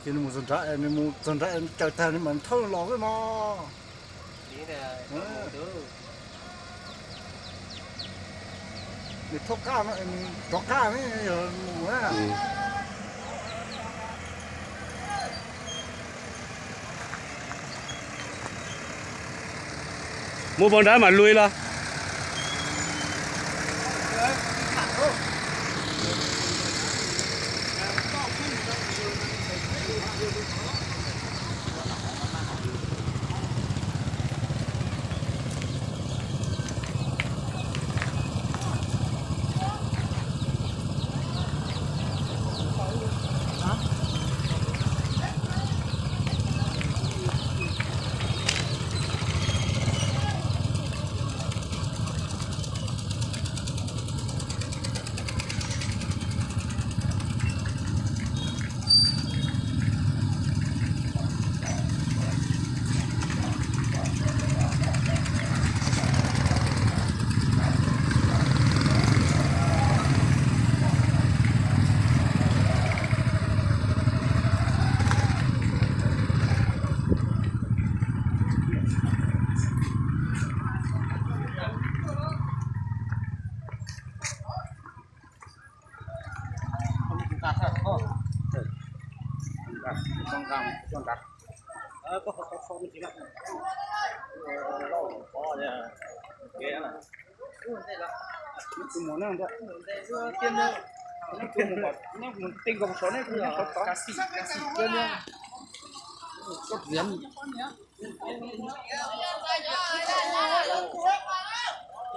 Nws mus txog nrad, nws mus txog nrad caws tag nws mam thauj los xwb no. Nws thauj qab no, nws rov qab ne, yog mus na. Mus pog nrad mam lug los.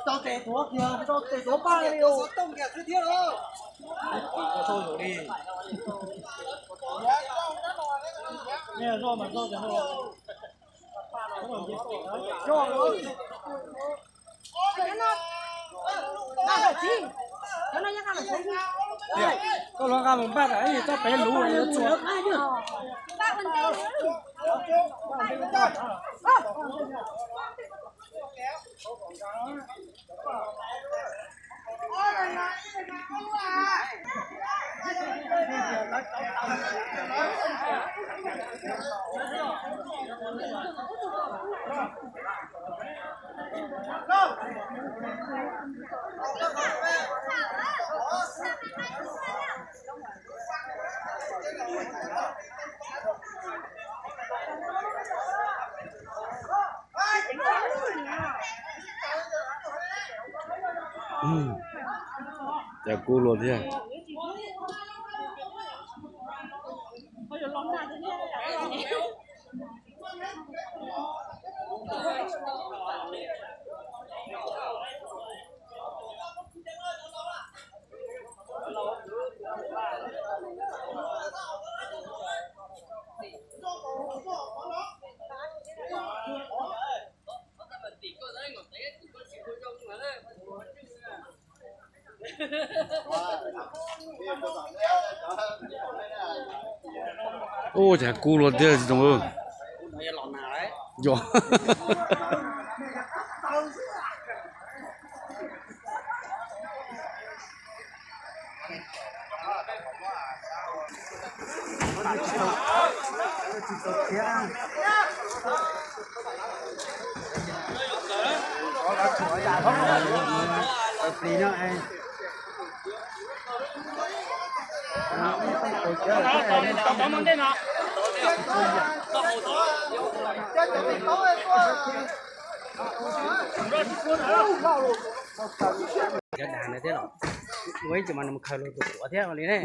Tau tes tuav kiag, tau tes tuav paj li. Koj los nqa mus npaj tas ib tsob pem luv yuav txuas. Cas kub luaj thiab. Ub, cas kub luaj tiag tsis tau. Yog. Cov dag no thiab los, ua ib tsis mas nws mus khaws lug tus quav thiab li ne.